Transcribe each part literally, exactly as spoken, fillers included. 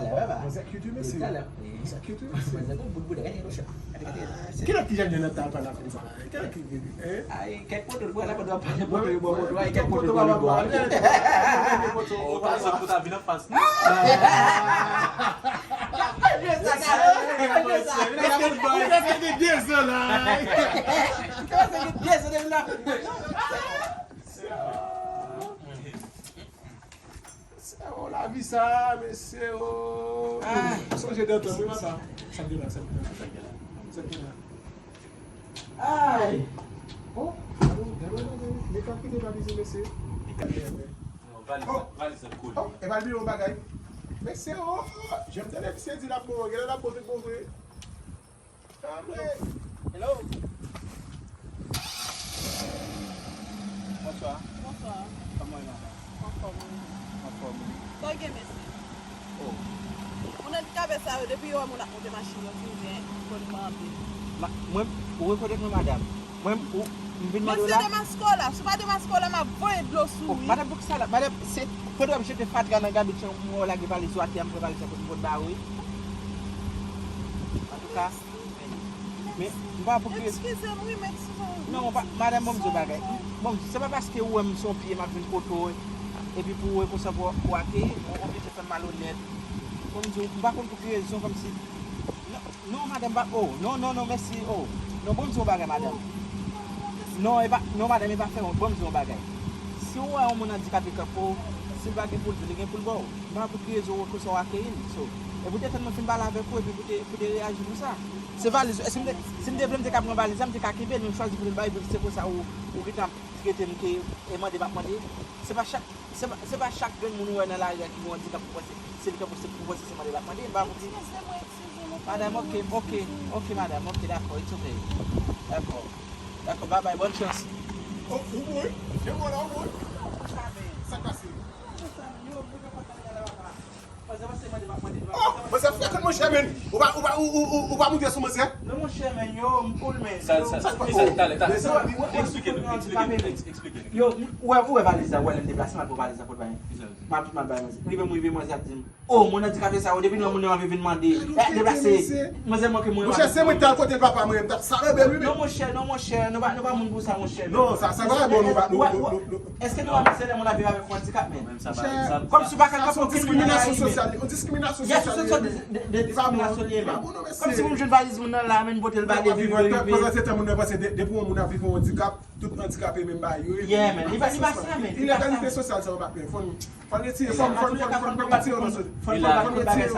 pale avè m. Mwen se kilti mesye. Talè. Mwen se kilti mesye. Mwen se bout bout gade lo chat. Gade gade. Kilè ki jèn nan ta pale konsa la? Kilè ki vini? Hein? Ay, kèk poto l pral la pandan w ap pale poto yo bò poto a, kèk poto l pral bò a. Ou pa sot pou ta vin anfas li. Prèske de zan la. Prèske de zan depi la. Se o lavi sa, mesye o. Sonje de tan wi papa. Sa gen la, sa gen la, sa gen la. Sa gen la. Ay. Oh, gade, gade, gade. Li ka kite valiz li, mesye. Li ka kite. Non, valiz, valiz la kole. Oh, e pa l bliye yon bagay. Mesye o. Jan m tande misye di l ap bon, gen lè l ap bon tout bon vre. Hello. Bonswa. Bonswa. Kòman w ye, madanm? Anfòm, wi. Anfòm, wi. Sa w gen, mesye? Oh. Moun andikape sa yo, depi yo wè moun ap monte machin, yo fin zen, konn mande. Ma, mwen, ou rekonèt mwen, madanm? Mwen, ou, m vin mande w la. Mesye, demaske w la. Si w pa demaske w la, m ap voye dlo sou ou, wi. Oh, madanm, poukisa la? Madanm, se, faudra m jete fatra nan gabit chan, mwen lage valiz ou atè a, m pran valiz la pou m pot ba ou, wi. Antouka, men, m pa pou ki. Eskize m, wi, men si sa. Non, pa, madanm, bon, m di w bagay. Bon, se pa paske ou wè m se yon pye, m ap vin kote w, epi pou ou wè konsa pou, pou akeyi m, ou oblije fè m malonèt. Bon, m di w, m pa konn pou ki rezon, kòmsi. Non, non, madanm, pa, oh, non, non, non, mèsi, oh. Non, bon, m di w yon bagay, madanm. Non, e pa, non, madanm, e pa fè wont, bon, m di w yon bagay. Si w wè yon moun andikape kanpe w, si l pa gen pou l di w, li gen pou l ba w. M pa konn pou ki rezon w konsa w akeyi l, so. E pou te tann mwen fin pale avèk ou, epi pou te, pou te reyaji konsa. Se valiz, e si m te, si m te vle, m te ka pran valiz la, m te ka kenbe l, men m chwazi pou te l ba w, epi se konsa ou, ou gentan trete m ke, e mande m ap mande. Se pa chak Se pa, se pa chak grenn moun ou wè nan lari a ki gen yon andikap pou panse, se li k ap panse, pou panse se mande l ap mande, m pa pou ki. Eskize mwen, eskize mwen. Madanm, ok, ok, ok, madanm, ok, dakò, it's ok. Dakò. Dakò, babay, bòn chans. Oh, ou bon, wi. Se bon la, ou bon, wi. Sa k pase? Oh, manzè frekan, monchè, men. Ou pa, ou pa, ou, ou, ou, ou pa moute sou manzè? Non, monchè, men, yo, m cool, men. Sa, sa, sa, sa, talè, talè. Eksplike nou, eksplike nou, eks-, eksplike nou. Yo, ou wè, ou wè valiz la, ou wè lè m deplase, m al pran valiz la pou l bay. M al, m al bay manzè. Rive m rive, manzè ap di m, "Oh, moun andikape sa yo, depi lè moun yo anvi vin mande, eh, deplase." Manzè manke mwen. Monchè, se mwen ki t al kote papa mwen, m t ap salade l, wi, men. Non, monchè, non, monchè, nou pa, nou pa moun pou sa, monchè. Non, sa, sa pa bon, nou pa, nou, nou, nou, nou. Èske nou pa panse lè moun ap viv avèk yon andikap, men? Kòmsi ou pa ka kanpe okenn moun nan lari, men. Yon diskriminasyon sosyal, yon diskriminasyon sosyal. Yes, se yon sòt de, de, de diskriminasyon li ye, men. Kòmsi moun jwenn valiz moun nan la, men pote l ba de viv yo rive. Pandan se tan moun nan panse de, depi yon moun ap viv yon andikap, tout andikape menm bagay yo ye. Yeah, men. Li pa, li pa sa, men. Inegalite sosyal sa yo pa pè. Fò n, fò n retire, fò n, fò n, fò n, fò n, fò n retire yo nan sosyete. Fò n, fò n retire yo.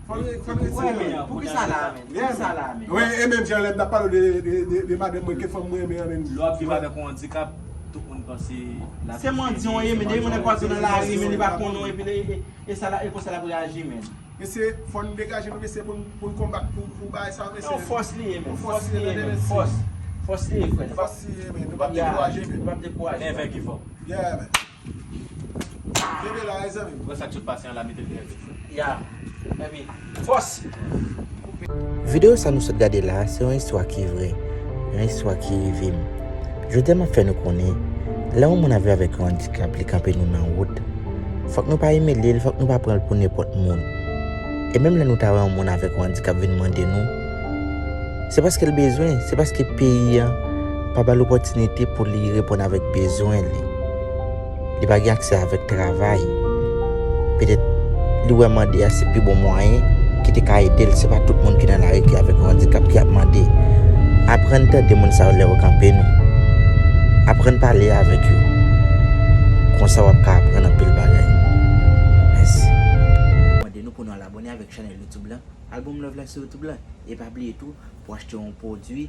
Fò n, fò n retire yo. Poukisa la, men? Poukisa la, men? Wi, e menm jan lè m t ap pale de, de, de, de madanm mwen ke fanm mwen renmen an, men. Lè w ap viv avèk yon andikap, tout moun panse la. Se mandyan w ye, men depi moun nan kwaze w nan lari, men li pa konnen w, epi li, e, e sa la, e konsa l ap reyaji, men. Mesye, fò n degaje nou, mesye, pou n, pou n konbat, pou, pou bagay sa, mesye. Yon fòs li ye, men. Yon fòs li ye, men. Fòs. Fòs li ye, frè. Fòs li ye, men. Nou p ap dekouraje, men. Nou p ap dekouraje. Men vèk ki fò. Yeah, men. Kenbe la, mezanmi. Wè sa k sot pase an la, mete l dèyè tèt. Ya. Epi, fòs! Videyo sa nou sot gade la, se yon istwa ki vre, yon istwa ki rive m. Jodi a, m ap fè nou konnen, lè yon moun ap viv avèk yon andikap, li kanpe nou nan wout, fòk nou pa imilye l, fòk nou pa pran l pou nenpòt moun. E menm lè nou ta wè yon moun avèk yon andikap vin mande nou, se paske l bezwen, se paske peyi a pa ba l opòtinite pou li reponn avèk bezwen li. Li pa gen aksè avèk travay. Petèt, Li wè mande a se pi bon mwayen ki te ka ede l. Se pa tout moun ki nan lari ki avèk yon andikap ki ap mande. Aprann tande moun sa yo lè yo kanpe nou. Aprann pale avèk yo. Konsa w ap ka aprann anpil bagay. Mèsi. Mande nou pou nou al abòne avèk chanèl YouTube la. Album Love la sou YouTube la. E pa bliye tou pou achte yon pwodui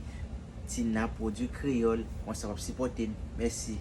Tina, pwodui kreyòl. Konsa w ap sipòte n. Mèsi.